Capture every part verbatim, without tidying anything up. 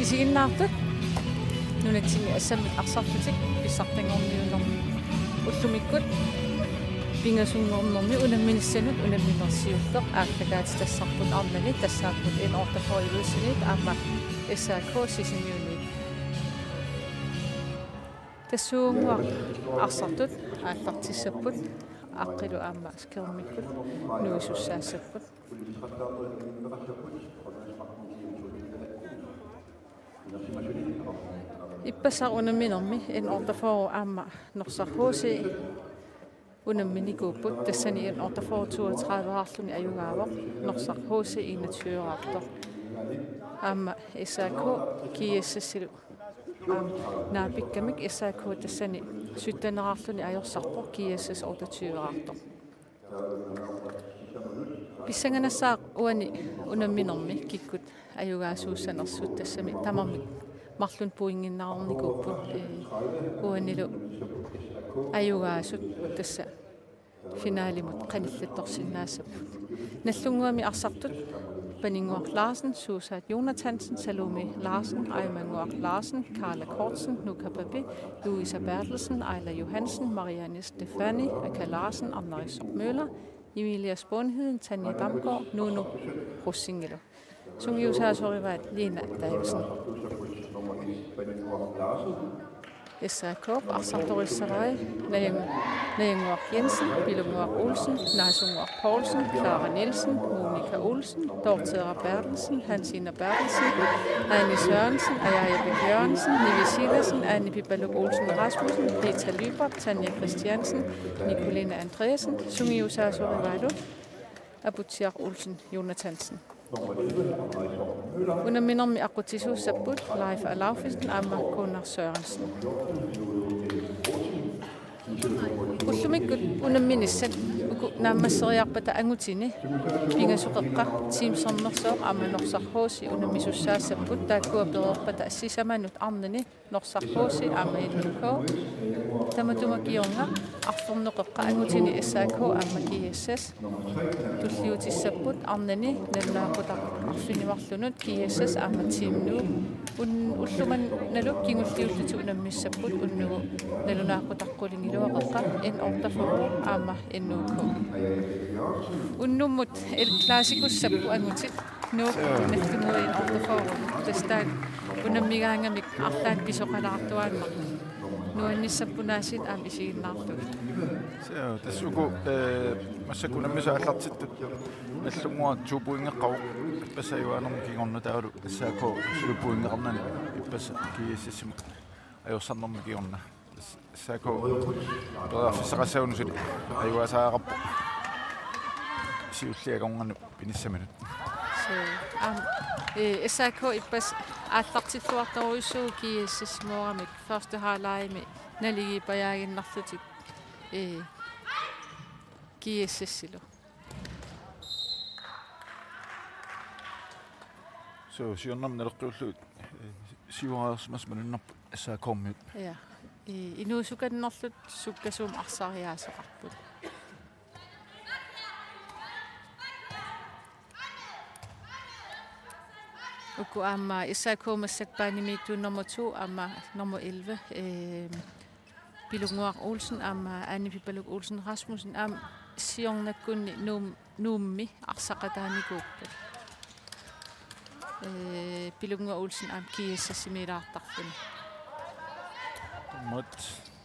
Isiginnaartut nunatsinni assammik arsarlutik pissartanngorniunnermi ullumikkut pingasunngornermi unamminissanut unammineq siulleq aallakaatitassarput arnani tassaapput N otteogfyrre Ilulissaniit aamma S A K Sisimiuniit. Tassuugunnguaq arsartut aallartissapput Aqqilu aamma Skjermikkut nuisussaassapput. Ippassaq unamminermi N otteogfyrre aamma Norsaq H C unamminikuupput, tassani N otteogfyrre toogtredive-raarluni ajugaavoq, Norsaq H C enogtyve-raartoq. Aamma S A K G S S-ilu aamma naapikkamik, S A K tassani sytten-raarluni ajorsarpoq, G S S otteogtyve-raartoq. Pissanganassaaq uani unamminermi kikkut ajugaasuussanersut, tassami tamarmik marlunnik pointinneqarnikuupput, ee, uanilu ajugaasut tassa finalimut qanillattorsinnaassapput. Nallunnguami arsartut: Paninnguaq Larsen, Suusaat Jonathansen, Salome Larsen, Aimannguaq Larsen, Karla Kortsen, Nuka Papi, Louisa Berthelsen, Aila Johansen, Marianne Stefani, Aka Larsen, Arnarissoq Møller, Emilia Spoonheden, Tanja Damgaard, Nuno Rosingelu. Sungiusaasorivaat Lina Davidsen. S A K arsartorissavai Najang-, Najannguaq Jensen, Pilunnguaq Olsen, Naasunnguaq Poulsen, Clara Nielsen, Monika Olsen, Dorthea Berthelsen, Hansina Berthelsen, Anne Sørensen, Ajaja Bech Jørgensen, Nivi Sivertsen, Anne Pipaluk Olsen Rasmussen, Rita Lyberth, Tanja Christiansen, Nicoline Andreasen, sungiusaasorivaalu Aputsiaq Olsen Jonathansen. Unamminermi aqqutisuussapput Leif Alaufesen aamma Gunnar Sørensen. Ullumikkut unamminissat uku naammasseriarpata angutini pingasut qeqqa Team Sermersooq aamma Norsaq H C unammisussaassapput, taakkua pereerpata sisamanut arnani Norsaq H C aamma N O K. Tamatuma kingorna arfernut qeqqa angutini S A K aamma G S S tulliutissapput, arnani nalunaaqutaq arfineq-marlunut G S S aamma Team Nuuk. Un-, ulloq manna kingulliullutik unammissapput, unnugu nalunaaqutaq qulingiluat qeqqa N otteogfyrre aamma N O K. Unnummut El Clasico-ssapput angutit. Nuuk, suu, nallunnguit N otteogfyrre. Tassa taanna unammigaangamik arlaannik pisoqalaartuaannarpoq. Nuannissappunaasit aamma isiginnaartut. Suu, tassa uku, eh, massakkut unammisut aallartittut nallunnguaq to pointeqarpoq. Ippassaq ajuaanermi kingorna taavalu S A K suli pointeqarnani ippassaq G S S-imut ajorsarnermi kingorna. S A K periarfissaqassagunarpoq suli ajugaasariaqarpoq. Siulliit akornannut pinissaminut. Suu, aamma, eh, S A K ippassaq aallartilluartorujussuuvoq G S S-imooramik første halvlegimi naligiippajaaginnarlutik, eh, G S S-ilu. Suu, siornami naleqqiullugit, eh, siuariarsimasut malunnarput S A K-miut. Ja. I-, inuusukannerlutik sukkasuumik arsariaaseqarput. Uku aamma S A K massakkut banimiittuut nummer to aamma nummer elleve, eh, Pilunnguaq Olsen aamma Anne Pipaluk Olsen Rasmussen aamma siornakkunni Nuum-, Nuummi arsaqataanikuupput. Eh, Pilunnguaq Olsen aamma G S S-imiilaartarluni. Mut,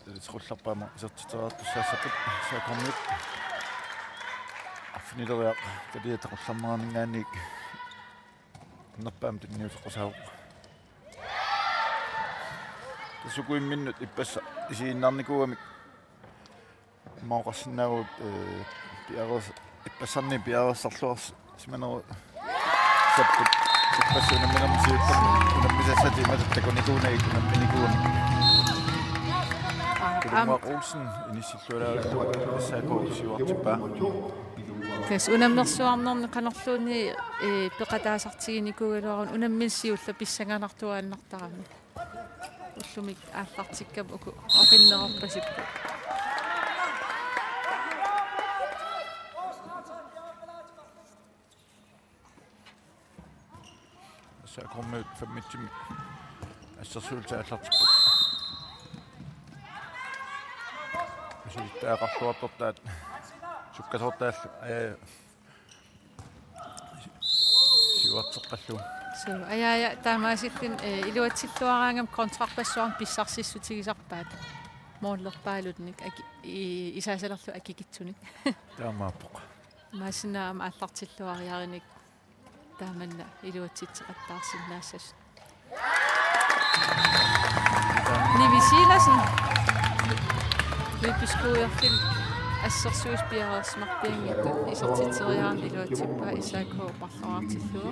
eh, tequllarpaamik isertitseriartussaassapput S A K-miut. Arfinileriaq taliat tequllarneraninngaanniit nerpaamik tunniuteqqusaavoq. Tassa uku imminnut ippassaq isiginnaarnikuugamik aamma oqarsinnaavugut, eh, piareers-, ippassanni piareersarluarsimanerusapput ippassaq unamminermi siullermi unammisassatik imatut takunikuunagit unamminikuugamik. Aamma Pilunnguaq Olsen inissilluarlugu S A K siuartippaa. Tassa unammersuarnerni qanorluunniit, eh, peqataasartiginikuugaluaruni unammineq siulleq pissanganartuaannartarami. Ullumi aallartikkama uku oqinnerorpasipput. Kormiut femogtyve assersuullutik aallartipput. Misilittagaqarluartortaat sukkasoortaallu, ee, siuarteqqallugu. Suu, ajaaja taamaasilluni, ee, iluatsilluaraangami kontrapassuarnik pissarsissutigisarpaat. Målerpaalunnik aki-, i-, isaasalerlu akikitsunik. Taamaappoq. Maanna aamma aallartilluariarluni taamanna iluatsitseqattaarsinnaassasut. Nivi Silassen. Vippiskuuerfil assersuis piareersimarpianngitsut isertitseriarluni iluatsippaa S A K marloraartillugu.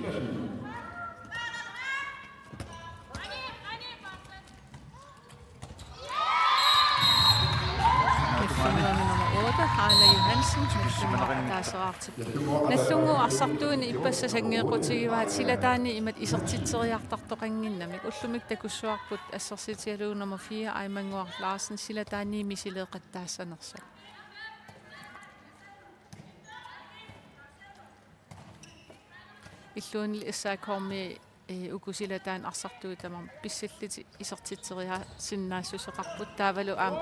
Nallunnguaq nummer otte, Aila Johansen, Nallunnguaq taaseraartippoq. Nallunnguup arsartuini ippassaq sanngeeqqutigivaat silataanni imatut isertitseriartartoqannginnamik. Ullumikkut takussuarput assersuutigalugu nummer fire, Aimannguaq Larsen, silataanni misileeqattaassanersoq. Illuunniit S A K-mi, ee, uku silataanni arsartuut tamarmik pissallutik isertitseriaasinnaassuseqarput taavalu aamma,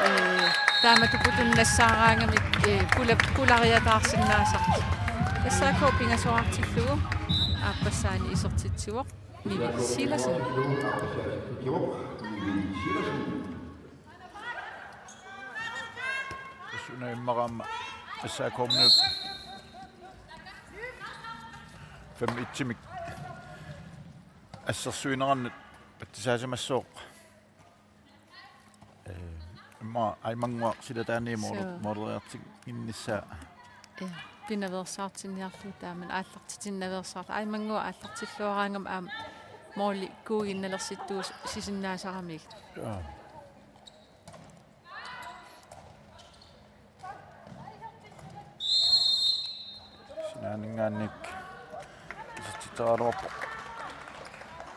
ee, taamatut putunnassaaraangamik, ee, pula-, pulariataarsinnaasarput. S A K pingasoraartillugu aappassaani isertitsivoq Nivi Silassen. Tassa una immaqa aamma S A K-miut fem et-imik assersuinerannut patsisaasimassooq. Ee, immaqa Aimannguaq silataanni mål-, Suu. måleriartinnginnissaa. Ja, pinaveersaartinniarlugu taamani aallartitinnaveersaarlugu. Aimannguaq aallartilluaraangami aamma måli kuuginnalersittuusisinnaasaramiuk. Ja. Sinaaninngaanniit isertitseriaraluarpoq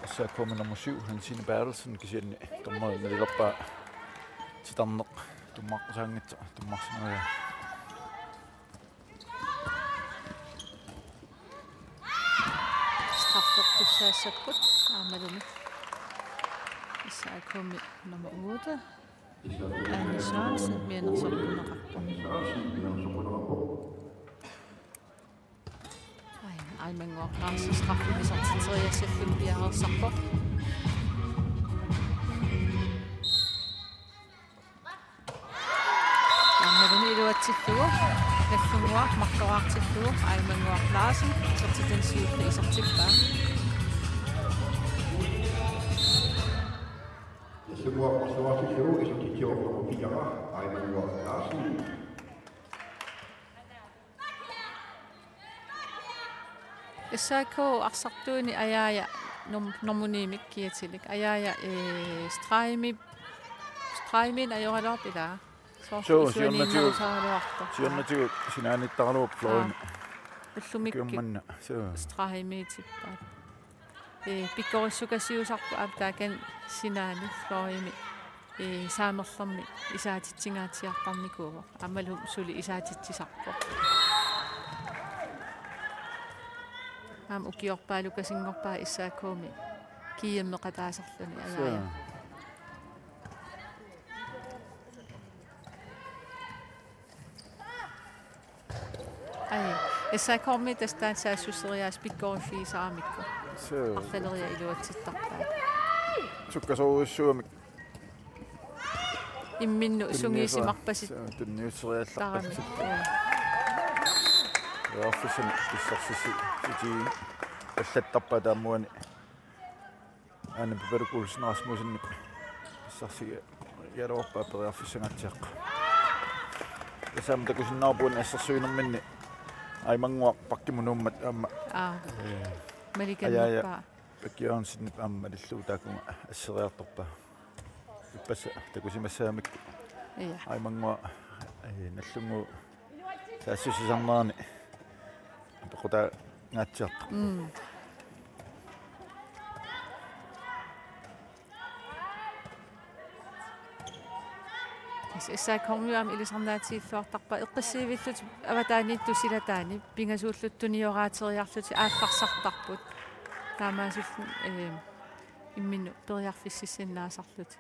S A K-mi nummer syv, Hansine Berthelsen, kisianni dommeri nalilerpaa titarneq tummaqqussaanngitsoq tummarsinnaaviaa. Straffertussaassapput aammalumi S A K-mi nummer otte, Anne Sørensen, mianersoqquneqarpoq. Ai, Aimannguaq Larsen straffimik isertitseriassalluni piareersarpoq. Aammalumi iluatsillugu, Nallunnguaq marloraartillugu, Aimannguaq Larsen, isertitani siulleq isertippaa. Nallunnguaq marloraartillugu, isertitsivoq nummer fire, Aimannguaq Larsen. S A K arsartuini ajaaja num-, nummer ni-mik kiatilik. Ajaaja, ee, stregimi-, stregimiinneq ajoraluarpoq ilaa. Soorlu Suu, isuaniinnerusaaraluartoq. Siornatigut, siornatigut sinaanittaraluarpoq fløjimi. Aa. Ullumikkut Ukiormanna. Suu. Stregimiitippaat. Ee, pikkorissukasiusarpoq aamma taakani sinaani fløjimi, ee, saamerlermi isaatitsingaatsiartarnikuuvoq. Aammalu suli isaatitsisarpoq. Aamma ukiorpaalukasinngorpaa S A K-mi G M-eqataasarluni ajaaja. Suu. Ai, S A K-mi tassa taanna saassusseriaaseq pikkoriffigisaramikku. Suu. Arlaleriarlugu iluatsittarpaat. Sukkasoorujussuarmik. Imminnut sungiusimarpasittarami. Suu, tunniusseriallarpasittarami. Ja. Periarfissanik pissarsissutigigit allattarpaat taamani. Aana Pipaluk Olsen Rasmussenip pissarsigaluarpaa periarfissangaatsiaq. Tassami takusinnaavarput assersuinerminni Aimannguaq bakkimut nuummat aamma. Aa. Ee, Malikannerpaa. Ajaaja Bæk Jørgensenip aamma malillugu taakunga asseriartorpaa. Ippassaq takusimassagamikku. Ja. Aimannguaq, ee, Nallunnguup saassussisarnerani apeqqutaangaatsiartoq. Mm. S A K-miut aamma ilisarnaatigilluartarpaat, eqqissivillutik avataaniittut silataanni pingasuullutik tunioraateriarlutik aallarsartarput. Taamaasillutik, eh, imminnut periarfississinnaasarlutik.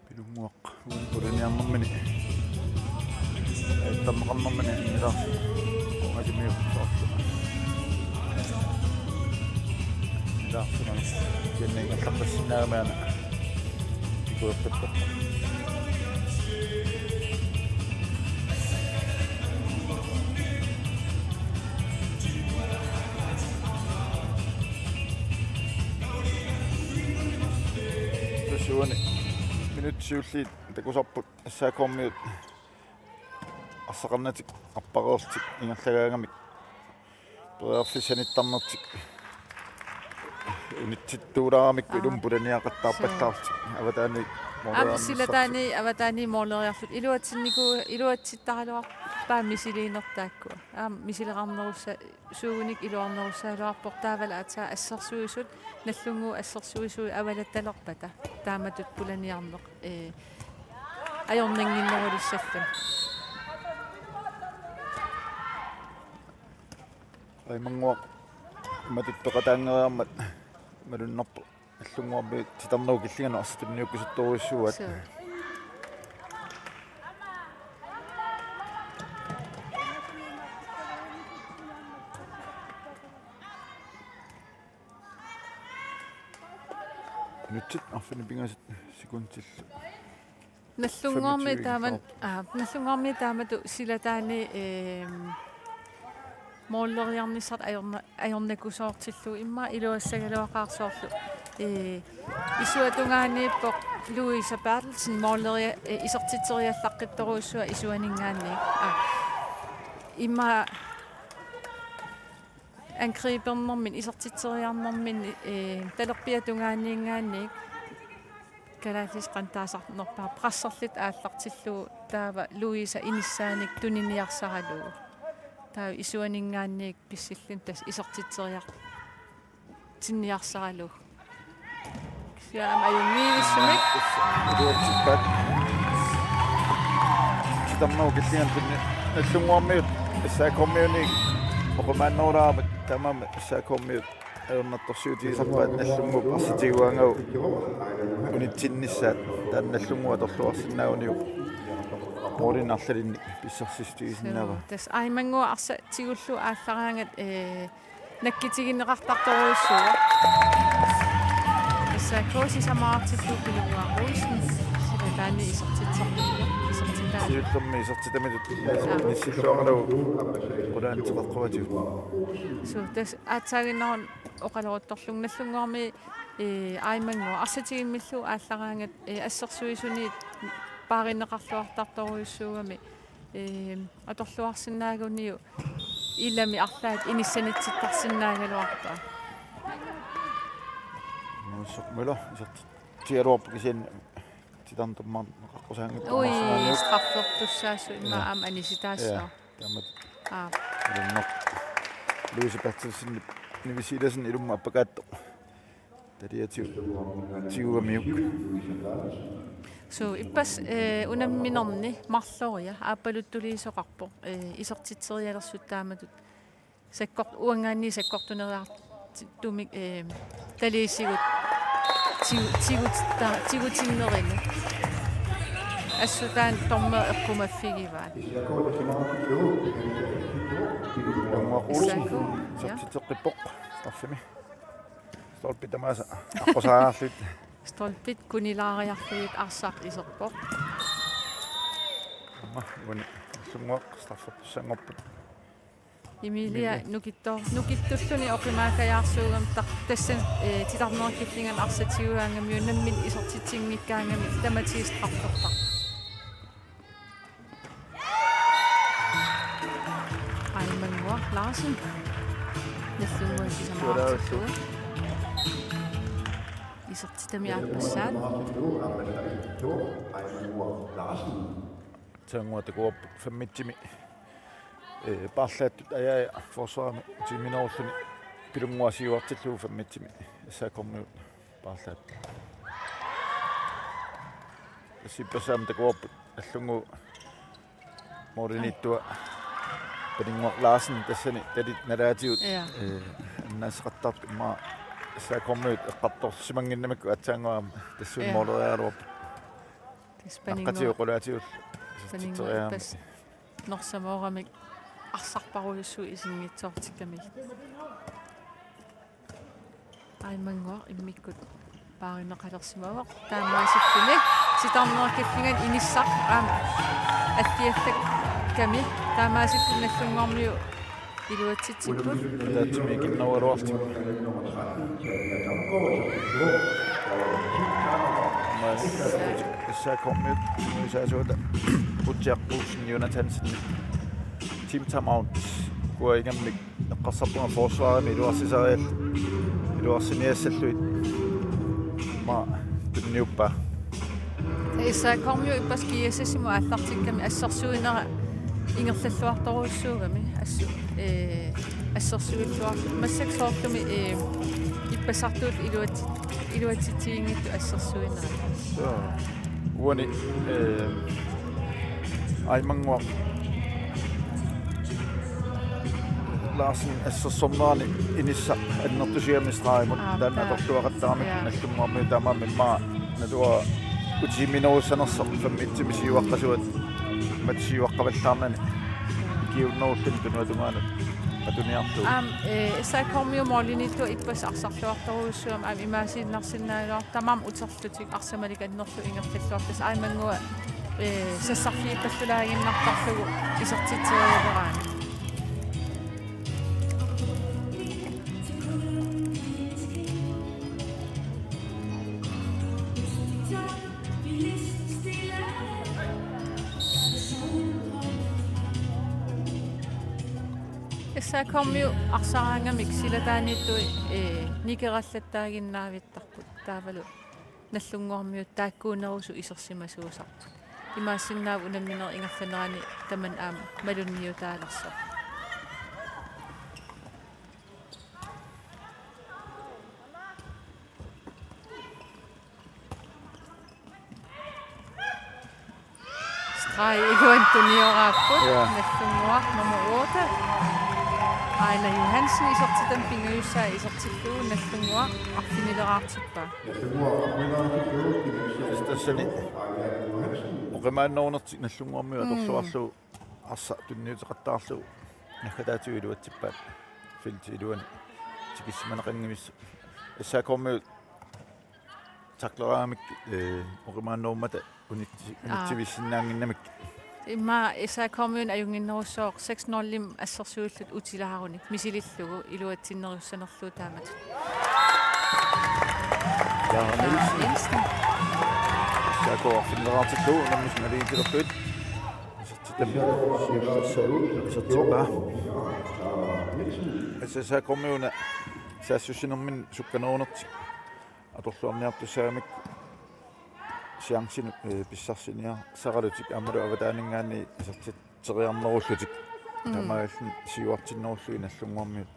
Pilunnguaq uani pulaniarnermini, ajattarneqarnermini annilaarsi-, ungasimiuk soorlu. Annilaarsimani kianni ingerlaqqissinnaagami aana. Ikuerpattorpoq. Tassa uani minutsit siulliit takusarput S A K-miut arsaqarnatik appareerlutik ingerlagaangamik periarfissanittarnertik unitsittuulaaramikku. Aa. Ilumut pulaniaqattaarpallaarlutik. Suu. Avataaniit. Aamma mooleriarnissartik. Silataani avataani mooleriarlutik. Iluatsinniku-, iluatsittaraluarpaa misiliinertaakkua. Aamma misileqarnerussaa-, suugunik iluarnerussagaluarpoq taavalu aatsaat assersuisut, Nagdlunguup assersuisui avalattalerpata taamatut pulaniarneq, ee, ajornannginnerulissalluni. Aimannguaq imatut peqataanngeriarmat malunnarpoq. Nagdlunguarmiut titarnerup killinganut arsaq tunniukkusuttorujussuuaat. Suu. Minutsit arfineq-pingasut sekundillu. Nagdlunguarmiut femogtyve taamat-, aa, Nagdlunguarmiut taamatut silataani, eem, mooleriarnissartik ajorna-, ajornakusoortillugu immaqa iluassagaluaqaaq soorlu. Ee, isuata tungaaniippoq Louise Berthelsen mooleria-, ee, isertitseriallaqqittorujussuaq isuaninngaanniit. Aa. Immaqa angribernermini, isertitseriarnermini, ee, talerpiata tungaaniinngaanniit kalaallisut qanoq taasarnerpaat, presserlutik aallartillugu taava Louisa inissaanik tuniniarsaralugu. Taava isuaninngaanniit pissilluni tassa isertitseriartinniarsaralugu. Kisianni aamma ajunngivissumik. Iluatsippaat. Titarnerup killinganut tunni-, Nagdlunguarmiut S A K-miunit oqimaannerulaarmata, taamaammat S A K-miut ajornartorsiutigisarpaat Nagdlunguup arsaq tigugaangagu unitsinnissaat, taanna Nagdlunguup atorluarsinnaaguniuk moolinik arlalinnik pissarsissutigisinnaavaa. Suu, tassa Aimannguaq arsaq tigullugu aallaraangat, ee, nakkutigineqartartorujussuuvoq. Tassa S A K sisamaraartillugu Pilunnguaq Olsen silataani isertitseqarpoq, isertitaani. Siullermik isertitamitut. Aa. Nissilluaralugu qulaani teqeqquatigut. Suu, tassa aatsaaginnarmut oqaloruttorlunga Nagdlunguarmiut, ee, Aimannguaq arsaq tigummillugu aallaraangat, ee, assersuisuniit paarineqarluartartorujussuugami, ee, atorluarsinnaaguniuk ilami arlaat inissanitsittarsinnaagaluarpaa. Nuussoq Møller isertitsigaluarpoq kisianni titarneq tammarneqaqqusaanngitsoq. Ui, straffertussaasoq immaqa. Ja. Aamma anisitaassaaq. Ja, taamatut. Aa. Ilunnaq. Louise Berthelsen, Nivi Silassen ilummut appakaattoq. Taliatigut tigugamiuk. Suu, ippassaq, ee, unamminerni marloria aappaluttuliisoqarpoq, ee, isertitserialersut taamatut. Sakkort-, uanngaanniit sakkortuneriartumik, ee, taliisigut tigu-, tigutitta-, tigutinnerini. Assut taanna dommeri eqqumaffigivaat. Pilunnguaq Olsen, S A K, ja. Isertitseqqippoq straffimi. Stolpit tamaasa aqqusaarlugit. Stolpit kunilaariarlugit arsaq iserpoq. Aamma uani Nagdlunguaq straffertussanngorput. Emilia. Emilia. Nukitto-, nukittulluni oqimaakkajaarsuugami ta-, tassani, ee, titarnerup killinganut arsaq tigugaangamiuk nammineq isertitsinngikkaangami tamatigut straffertarpoq. Aimannguaq Larsen. Nagdlunguup sisamaraartillugu. Isertitami aappassaat. Taannguaq takuarput femogtyve, ee, paarlaattut, Aja Aja forsvarimi tiiminerulluni Pilunnguaq siuartillugu femogtyve S A K-miut paarlaattut. Tassa ippassaq aamma takuarput Nagdlunguup mooliniittua Paninnguaq Larsen tassani talit nalaatigut. Ja. Eh, annaasaqattaartut immaqa S A K-miut eqqartorsimannginnamikku aatsaannguaq tassuuna. Ja. Mooleriaraluarput. Tassa Paninnguaq. Naqqatigut qulaatigut. Paninnguaq isertitseriarami. Ippassaq norsamooramik arsarparujussuuvoq isinngitsoortikkamik. Aimannguaq immikkut paarineqalersimavoq. Taamaasilluni titarneq killinganni inissaq aamma alliallakkami. Taamaasilluni Nagdlunguarmiut iluatsitsipput. Tatsimi kinnarualuartik. Mas S A K-miut muisaasuata Utsiaq Olsen Jonathansen. Team timeout. Kuaingammik eqqarsarpunga forsvarimi iluarsisariat iluarsiniassallugit. Immaqa tunniuppaa. S A K-miut ippassaq G S S-imut aallartikkami assersuinera ingerlalluartorujussuugami assu-, eh, assersuilluarlutik. Massakkut soorlumi, eh, ippassartuut iluatsi-, iluatsitsiginngitsut assersuinerat. Suu. Uani, eh, Aimannguaq Larsen assersornerani inissaq annertusiami stregimut. Aap, taanna taava atorluaqattaarami. Ja. Nagdlunguarmiut taamaammat immaqa naluara utiminerussanersoq femogtyve siuaqqasuat, mat siuaqqavallaarnani ikiunnerulluni tunuatungaanut atuniarlugu. Aamma, eh, S A K-miut målimiittut ippassaq arsarluartorujussuugami aamma imaasiinnarsinnaagaluartut tamarmik uterlutik arsamalik annerlutik ingerlalluartut tassa Aimannguaq, eh, sassarfigippallulaaginnartarlugu isertitserialeraangat. S A K-miut arsaraangamik silataaniittut, eh, nikerallattaaginnaavittarput taavalu Nagdlunguarmiut taakkuunerusut isersimasuusarput. Imaassinnaavoq unamminerup ingerlanerani tamanna aamma malunniutaalersoq. Streg iluani tunioraapput. Ja. Nagdlunguaq nummer otte. Aila Johansen isertitami pingajussaa isertillugu Nagdlunguaq arfinileraartippaa. Tassani oqimaannerunertik Nagdlunguarmiut, mm, atorluarlugu arsaq tunniuteqattaarlugu naggataatigut iluatsippaat feltip iluani tikissimaneqanngimissat. S A K-miut takleraangamik, eh, oqimaannerummata unitsi-, aap, unitsivissinnaannginnamik. Immaqa S A K-miunut ajunnginnerussooq seks nul-imik assersuillutik utilaarunik misilillugu iluatsinnerussanerlugu taamatut. Clara Nielsen. Clara Nielsen. S A K arfinileraartillugu unammisut naligiinnarlutik. Isertitami siullersalu isertippaa. S A K-miuna saassussinerminni sukkanerunertik atorluarniartussaagamikku chancit, eh, pissarsiniarsaralutik aammalu avataaninngaanniit isertitseriarnerullutik. Mm. Taamaalilluni siuartinnerullugit Nagdlunguarmiut.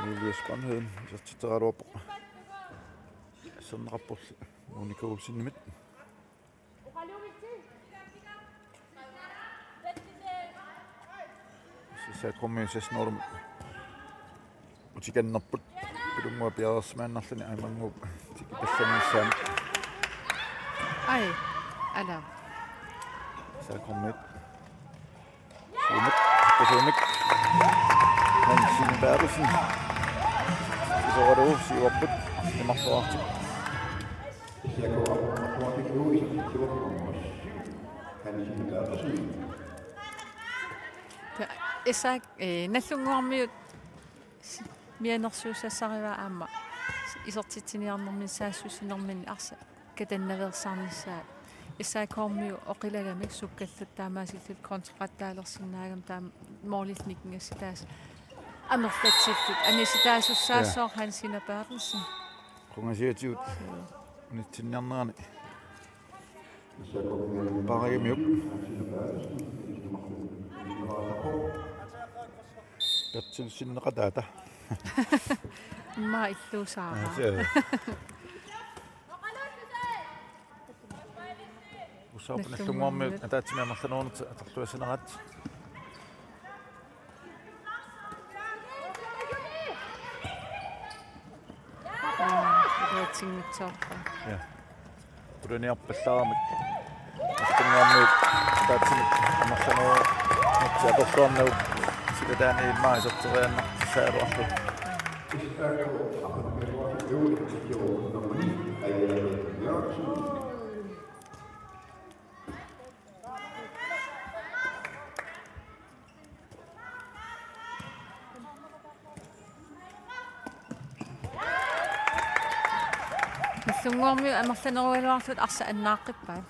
Emilie Spanholm isertitseraluarpoq. Asserneqarporli Monika Olsenimit. S A K-miut seks nul utikannerput. Pilunnguaq piareersimaannarluni Aimannguup tikipallannissaanut. Ai, ala. S A K-miut. Siumut, siumut. Hansine Berthelsen. Isoralu siuarput. Imarsuartik. Ta-, S A K, eh, Nagdlunguarmiut s-, mianersuussassarivaa aamma. Isertitsiniarnerminni saassussinerminni arsaq katannaveersaarnissaa. S A K-miut oqilagami sukkallat taamaasillutik kontraqattaalersinnaagami taama målillu nikingassitaasut amerlatsillutik. Anissitaasussaassaaq. Ja. Hansine Berthelsen. Qungasiatigut. Suu. Unitsinniarnerani. Paarigamiuk. Berthelsenip neqataata. Immaqa illuusaara. Aa, se. Nallunnguarmiut. Nallunnguarmiut ataatsimik amerlanerunertik atorluassanerat. Aa, iluatsinngitsoorpaa. Ja. Qulaniarpallaarami. Nallunnguarmiut ataatsimik amerlanerunertik atorluarnagu silataani immaqa iserteriaannartussaagaluarlugu. Nallunnguarmiut amerlanerugaluarlutik arsaq annaaqqippaat.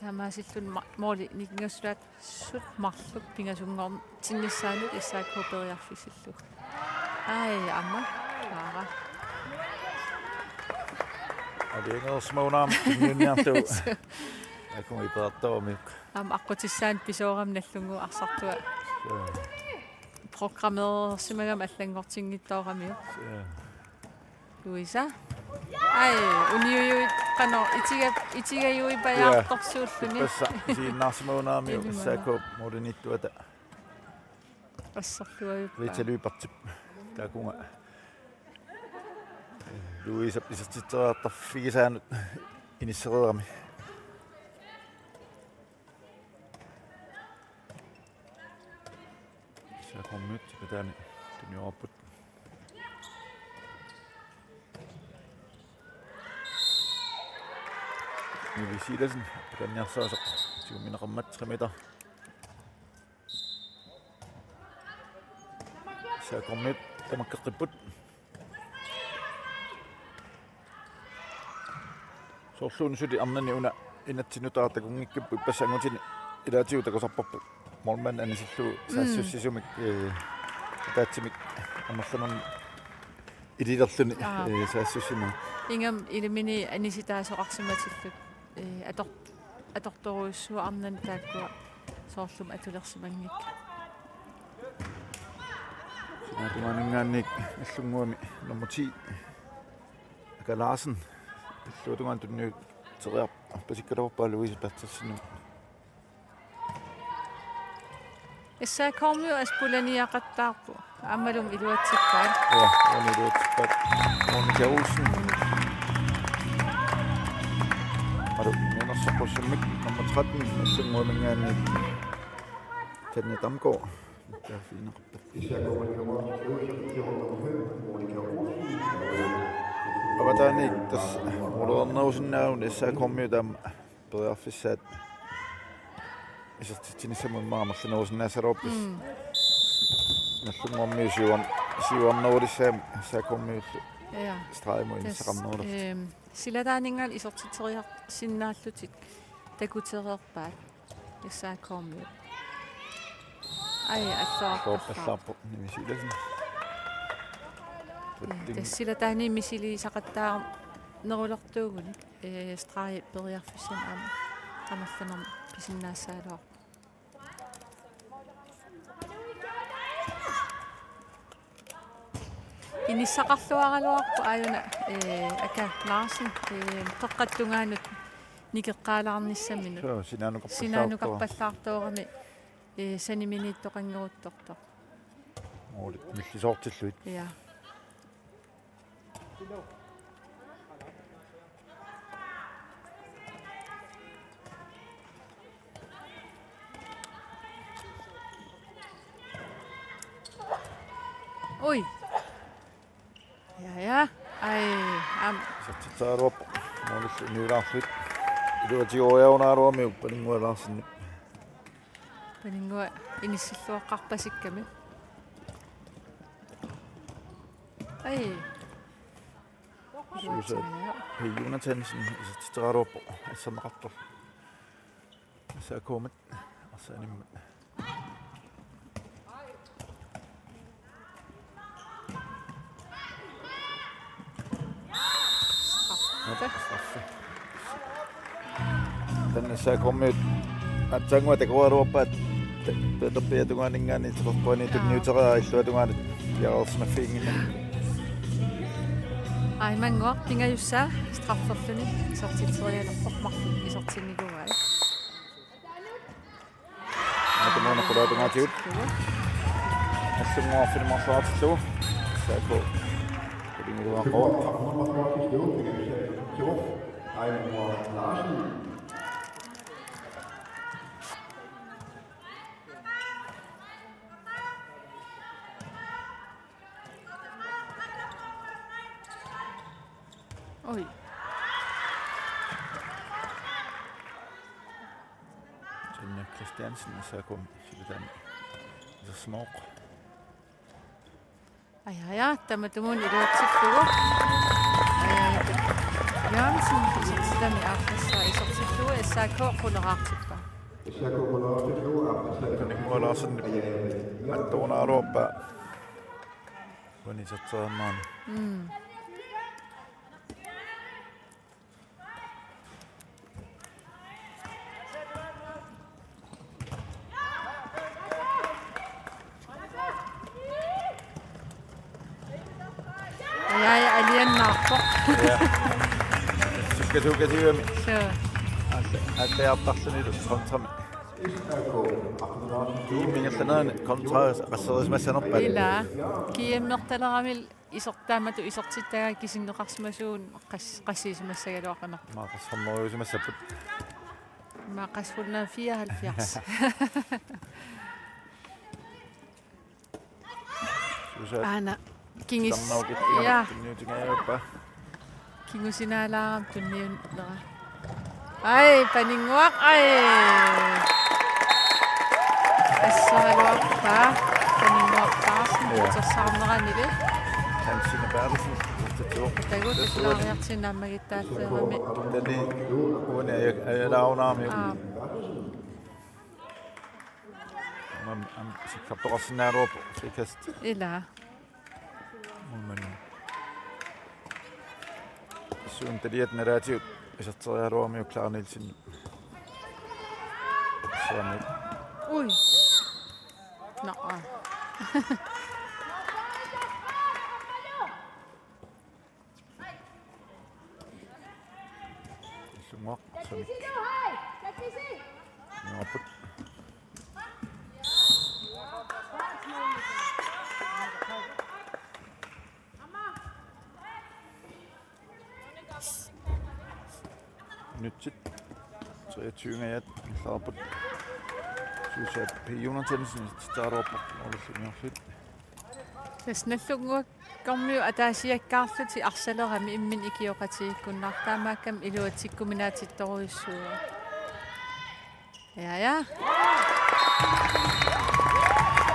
Taamaasilluni ma-, måli nikingassulaat sut marluk pingasunngortinnissaanut S A K periarfissillugu. Ai, aamma. Aara. Aliangersimagunarami tunniunniarlugu. Akumi peertoormiuk. Aamma aqqutissaanut pisoorami Nallunnguup arsartua. Suu. Programmeersimagami allanngortinngitsooramiuk. Suu. Louisa. Ai, uniujuit qanoq itiga-, itigajuipajaartorsuulluni. Ja. Tassa isiginnaarsimagunaramiuk. Ilimana. S A K-p målimiittuata. Asserluajuppaa. Rita Lyberthip taakunga Louisap isertitseriartarfigisaanut inissereerami. S A K-miut silataani tunniupput. Nivi Silassen, aqqutaniarsaasoq, tiguneqarmat tre meter. S A K-miut tamakkeqqipput. Soorluuna suli arnani una inatsinnut taartakunngikkippu ippassaq angutini ilaatigut takusarparput. Målmand anisillugu. Mm. Saassussisumik, eh, ataatsimik amerlanernik ililerluni, aa, eh, saassussimasoq. Ingammik iliminit anisitaasoqarsimatillutik, eh, ator-, atortorujussuuvoq arnani taakkua soorlumi atulersimanngikkaat. Sinaatungaaninngaanniit Nallunnguami nummer ti, Aka Larsen. Pilluatungaani tunniuteriarpasikkaluarpaa Louise Berthelsenimut. S A K-miut assut pulaniaqattaarput. Aammalumi iluatsippaat. Ja, uani iluatsippaat. Monika Olsen. Alu, mianersoqqussammik nummer tretten, Nallunnguaminngaanniit. Tanja Damgaard. Taaffigineqarpat. Avataaniit tassa målernerusinnaaguni S A K-miut aamma periarfissaat isertitsinissamut immaqa amerlanerusinnaassaluarput. Mm. Nallunnguarmiut siuar-, siuarnerulissagamik S A K-miullu. Ja. Stregimut. Tassa, inissaqarnerulerlutik. Ehm, silataaninngaanniit isertitseriarsinnaallutik takutereerpaat S A K-miut. Ai, alluarpallar-. Alluarpallarpoq Nivi Silassen. Ja, tassa silataani misiliisaqattaarnerulertuugunik, eh, stregi periarfissanik aamma amerlanermik pisinnaassaagaluarpoq. Inissaqarluaraluarpoq aajuna, eh, Aka Larsen, eh, qeqqata tungaanut nikeqqaalaarnissaminut. Suu, sinaanukarpallaartoq. Sinaanukarpallaartoorami, eh, saniminiittoqanngeruttortoq. Målit millisoortillugit. Ja. Ui. Ja, ja. Ai, aamma. Isertitseriaraluarpoq. Målillu niulaarlugu. Iluatigooriarunaraluarmiuk Paninnguaq Larsenip. Paninnguaq inissilluaqqarpasikkami. Ai. Suusa Jonathansen isertitseriaraluarpoq asserneqartorlu. S A K-miut arsaq animmat. Straffe. Taanna S A K-miut aatsaannguaq takoraluarpaat. Peter Piatungaaninngaanniit teqerpuani tunniutereerpaa illuatungaanut piareersimaffiginnginnami. Aimannguaq pingajussaa strafferluni isertitserialerpoq, marluk isertinnikuuai. Aatumuuna qulaatungaatigut. Nagdlunguaq arfineq-marloraartillugu. S A K. Kulingiluaqoq. Oj. Tanja Christiansen, S A K, Silvan Smok. Ajaja, tamatumuuna iluatsillugu. Ajaja Jørgensen, isertitami aaqqissaa isertillugu, S A K quleraartippaa. Nikolai Larsen, attuunaaruappa. Uani iserteriarnerani. Mm. Ajaja, aliannaarpoq. Ja. Sukkasuukasiugami. Suu. Aat-, aatsaartarlunilu kontrami. Kiimmiingerlanerani kontra qasserisimassanerpaat. Ilaa. Kiimmertaleramik iser-, taamatut isertittagaat kisinneqarsimasuugut qas-, qassisimassagaluaqanarpoq. Maa qassernerujusimassapput. Maa qassit hundrede fireoghalvfjerds. Susaat. Aana. Kingis-, Tarnauki ja. Tunniutingajappaa. Kingusinaalaarami tunniunnera. Ai, Paninnguaq, ai. Asseraluarpaa, Paninnguaq Carlsen, ja. Utersaarneranili. Hansine Berthelsen, utersaarneranili. Takuuk, takuuk, takuuk. Takuuk, takuuk. Naammagittaaffeerami. Tani, uani aja-, ajalaarunaarami. Aa. Aamma, aamma, sikkartoqarsinnaagaluarpoq, frikast. Ilaa. Aamma. Suut taliat nalaatigut iserteriaraluaramiuk Clara Nielsen. Suami. Ui. Nå, aa. Nagdlunguaq, Sami. Nuapput. Minutsit treogtyve-ngajat ingerlareerput. Susaat P. Jonathansen isertitseriaraluarpoq, målillu niorlit. Tassa Nagdlunguakkormiut ataasiakkaarlutik arsalerami imminut ikioqatigiikkunnaartut, taamaakkami iluatsikkuminaatittorujussuuvoq. Ja, ja.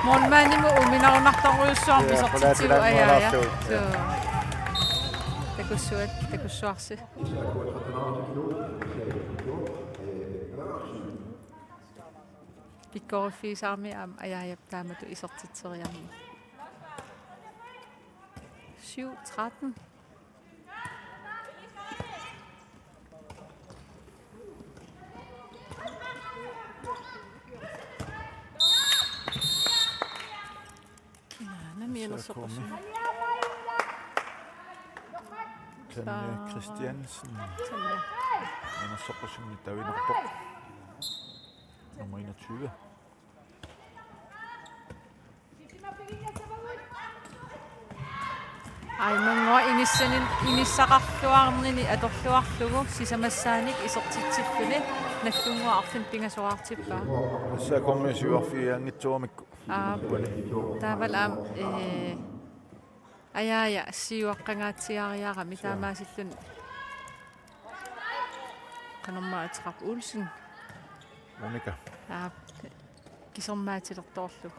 Målmandimut uuminaarunartorujussuarmik, ja, isertitsigu, ja, ja. Suu. Takussuat, takussuarsi. Pikkoriffigisarami aamma Ajajap taamatut isertitseriarmat. Syv tretten. Kinaana mianersoqqusiorneq? Tanja Christiansen. Tanja. Mianersoqqusiorneq tavinarpoq. Nummer enogtyve. Aimannguaq inissanin-, inissaqarluarnini atorluarlugu sisamassaanik isertitsilluni Nagdlunguaq arfineq-pingasoraartippaa. S A K-mi syvogfyrre-nngitsoormikku. Aap. Taavalu aamma, ee, Ajaja siuaqqangaatsiariarami, ja, taamaasilluni qanormaa ateqarpa, Olsen. Monika. Aap. Kisermaatilertoorlugu.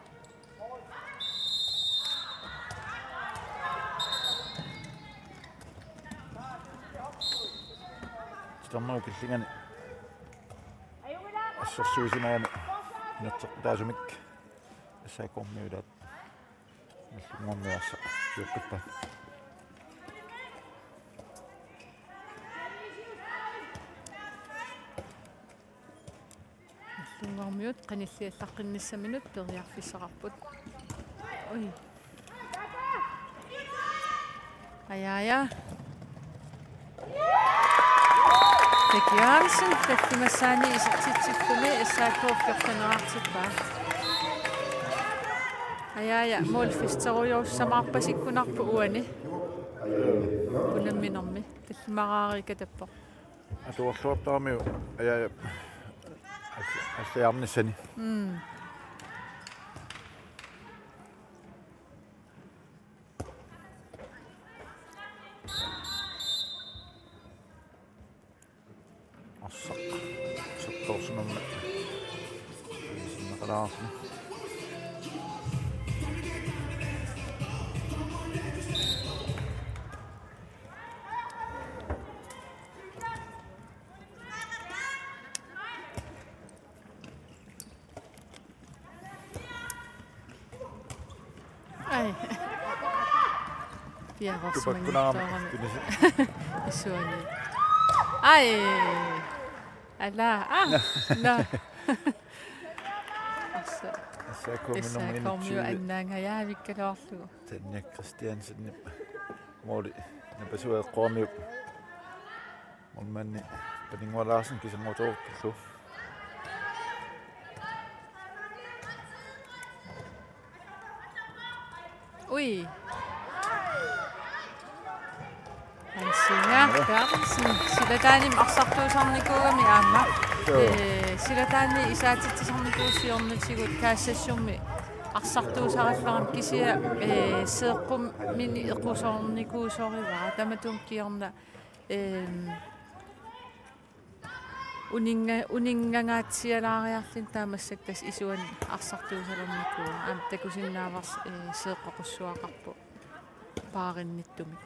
Titarnerup killingani assersuisimagami inerteqqutaasumik S A K-miut ilaat Nagdlunguarmiut arsaq sioqqippaat. Nagdlunguarmiut qanilliallaqqinnissaminut periarfissaqarput. Oj. Ajaja. Jack Jørgensen, tallimassaani isertitsilluni S A K fjortenerartippaa. Aja, aja, målfesterujussuussamasarput uani. Unamminermi, tallimaraarikatappoq. Atuarluartaramiu, aja, aja. Alliarnissani. Mm. Arsaq. Arsaq torsunammat. Sinneqalaarni. Ai. Piarorsimanngitsoorami. Tupakkunaama. Isuani. Ai. Ala. Ah. Na. Assa. Assa S A K-miut annaangajaavikkaluarlugu. Tanja Christiansen. Måli. Napasua eqqoramiuk. Målmandi Paninnguaq Larsen kisannguutoorpullu. Ui. Hansinga Berthelsen. Silataanimi arsartuusarnikuugami aamma. Joo. Ee, silataani isaatitsisarnikuuvoq siornatigut kaassassummi arsartuusarallarami kisianni, ee, seeqqummini equsoornikuusorivaa. Tamatuma kingorna Ehm, uninga-, uninngangaatsialaariarluni taamaassagaluartoq isuani arsartuusalernikuuvoq. Aamma takusinnaavarsi, eh, seeqqoqussuaqarpoq paarinnittumik.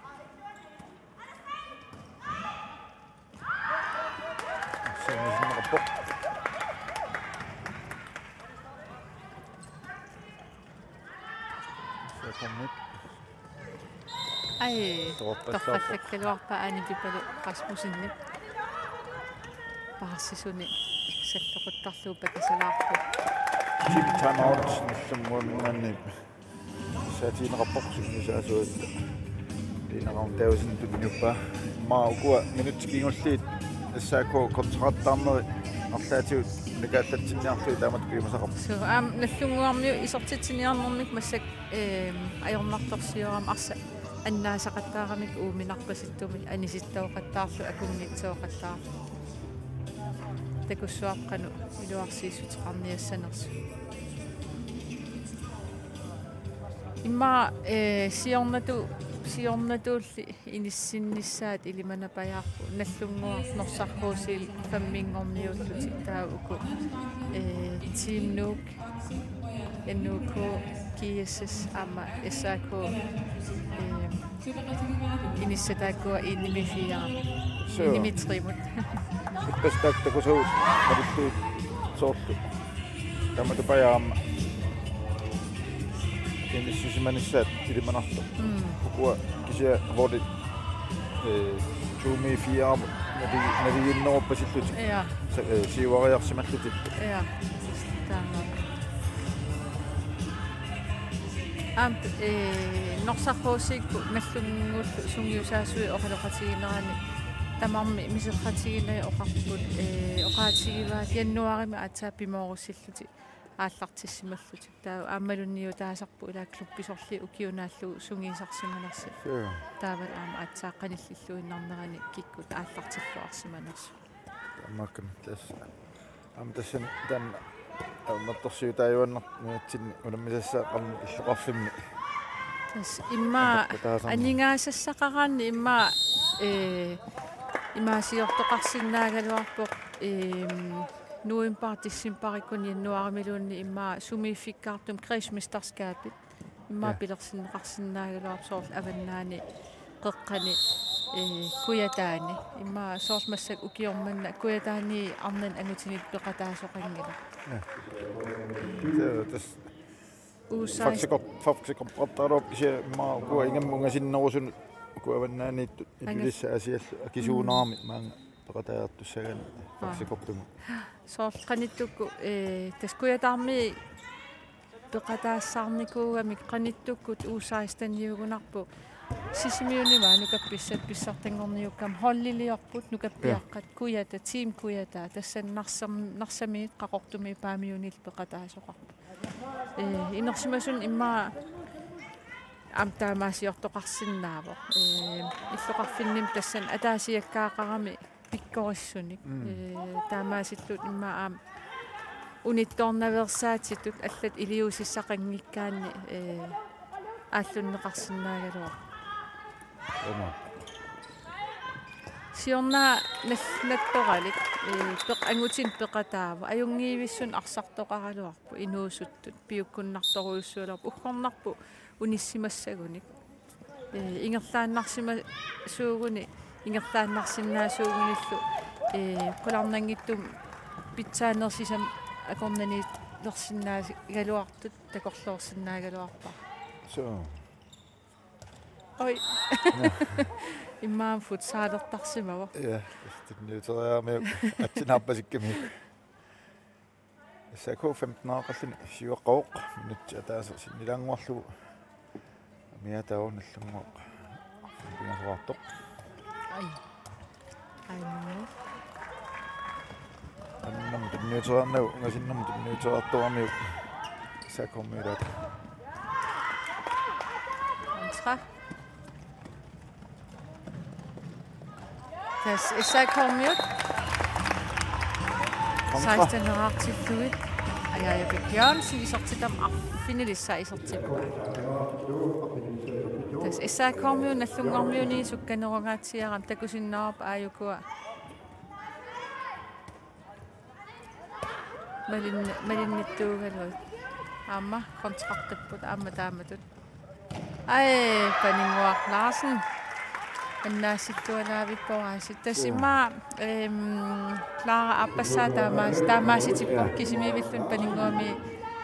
Arsarneqarpoq. Seeqqormit. Ai, torrallaqqaluarpaa Aniki Palu Rasmussenip. Paarsisuni salloquttarlugu pakasalaarpoq. Time out, Nagdlunguaminngaanniit. Saatiineqarpoq sungiusaasuat. Lina Ravn Davidsen tunniuppaa. Immaqa ukua minutsit kingulliit S A K kontraattarneri arlaatigut nakaallatsinniarlugit taamatut piumasaqarpoq. Suu, aamma Nagdlunguarmiut isertitsiniarnermik massakkut, ehm, ajornartorsiorama arsaq annaasaqattaaramik uuminarpasittumik anisittooqattaarlugu akunngitsooqattaarlugu. Takussuarput qanoq iluarsiissuteqarniassanersut. Immaqa, eh, siornatu-, siornatuulli inissinnissaat ilimanapajaarput Nagdlunguaq Norsaq H C-l femminngorniullutik taava uku, eh, Team Nuuk, N O K, G S S aamma S A K, eh, inissat taakkua enimi fire. Suu. Enimi tremut. Ippassaq taakku takusavut malillugu soorlu. Tamatupaajaarama. Inissisimanissaat ilimanartoq. Mm. Ukua kisianni holdit, eh, to-mi fire-mut nali-, naligiinneruppasilluni. Ja. Sa-, eh, siuariarsimallutik. Ja. Taama. Aamma, eh, Norsaq H C-kkut Nagdlunguullu sungiusaasuit oqaloqatiginerani tamarmik miserratigineq oqarput, eh, oqaatigivaat januaarimi aatsaat pimoorussillutik aallartissimallutik. Taava aammalu niutaasarput ilaa klubbi sorliit ukiup naallugu sungiusarsimanersut. Joo. Taavalu aamma aatsaat qanillilluinnarnerani kikkut aallartilluarsimanersut. Taamaakkami tassa. Aamma tassani taanna ajornartorsiutaajuaannartoq nunatsinni unammisassaqarnermi illoqarfimmi. Tassa immaqa aningaasassaqaraanni immaqa, eh, imaasiortoqarsinnaagaluarpoq, ehm, november, decembarikkut januaarimiluunniit immaqa sumiiffikkaartumik kredsmesterskabit. Immaqa, ja, pilersinneqarsinnaagaluarpoq soorlu Avannaani, Qeqqani, eh, Kujataani. Immaqa soorlu massakkut ukioq manna Kujataani arnani angutini peqataasoqanngilaq. Ja. Tassa U seksten. Faxikor-, faxikor-, kisianni immaqa ukua ingammik ungasinnerusunut uku Avannaaniittut. Angas-, Ilulissat Aasiallu akisuunarami, mm, maanga peqataajartussagaanni. Aa. Faxikor-tumut. Soorlu qanittukkut, eh, tassa Kujataarmi peqataassaarnikuugamik qanittukkut U seksten-iugunarpoq Sisimiuni Nuka pissat pissartanngorniukkama holdiliorput nukappiaqqat Kujata, Team Kujata, tassani Narsam-, Narsamiit Qaqortumiit Paamiuniillu peqataasoqarput. Ee, inersimasunut immaqa aamma taamaasiortoqarsinnaavoq. Ee, illoqarfinnimi tassani ataasiakkaaqarami pikkorissunik. Mm. Ee, taamaasillutik immaqa aamma unittoornaveersaatitut allat iliuusissaqanngikkaanni, ee, aallunneqarsinnaagaluarput. Aamma. Siorna nal-, nattoralik, ee, peq-, angutinik peqataavoq, ajunngivissunik arsartoqaraluarpoq, inuusuttut piukkunnartorujussuugaluarput, uggornarpoq unissimassagunik. Ee, ingerlaannarsimasuuguni, ingerlaannarsinnaasuugunillu, ee, qularnanngitsumik pitsaanerit sisamat akornanniilersinnaagaluartut takorloorsinnaagaluarpara. Suu. Oj. Immaqa futsalertarsimavoq. Ja, tunniuteriaramiuk, atsinaarpasikkamiuk. S A K femteneqarluni siuaqqavoq, minutsit ataaseq sinnilaannguarlugu. Amiataavoq Nagdlunguaq pingasoraartoq. Ai. Ai, no. Annermut tunniuteriarnagu, ungasinnermut tunniuteriartoramiuk S A K-miut ilaat. Kontra. Tassa S A K-miut. Kontra. Seksten-eqartillugit. Ajaja Bech Jørgensen isertitami arfinilissaa isertippoq. Tassa S A K-miut Nagdlunguarmiunit sukkanerungaatsiarami, takusinnaavarput aajukua malin-, malinnittuugaluit. Aamma kontraqqipput aamma taamatut. Ai, Paninnguaq Larsen. Annaassittualaavippoq aasiit. Tassa immaqa, ehm, Clara aappassaa taamaas-, taamaasitippoq kisimiivilluni Paninnguami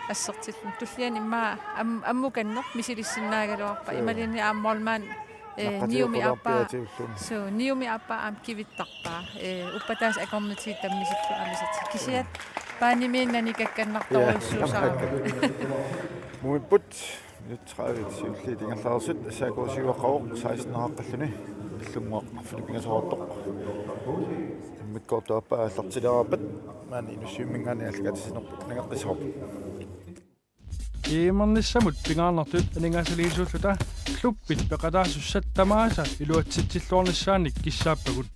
assertilluni. Tulliani immaqa am-, ammukanneq misilissinnaagaluarpaa. Imaluunniit aamma målmand, eh, Niumi aappaa. Suu, Niumi aappaa aamma kivittarpaa. Eh, uppataasut akornatigut tammisillugit aamma isertittoq. Kisianni paanimiinnanik kakkannartorujussuusarami. Muipput. Minut tredive siulliit ingerlareersut, S A K siuaqqavoq, seksten-eqarluni. Nagdlunguaq arfineq-pingasoraartoq. Immikkoortup aappaa aallartilaarpat, maani Inussivimminngaanniit aallakaatitsinerput nangeqqissavarput. G M-ernissamut pingaarnertut aningaasaliisuulluta klubbit peqataasussat tamaasa iluatsitsilluarnissaannik kissaappagut.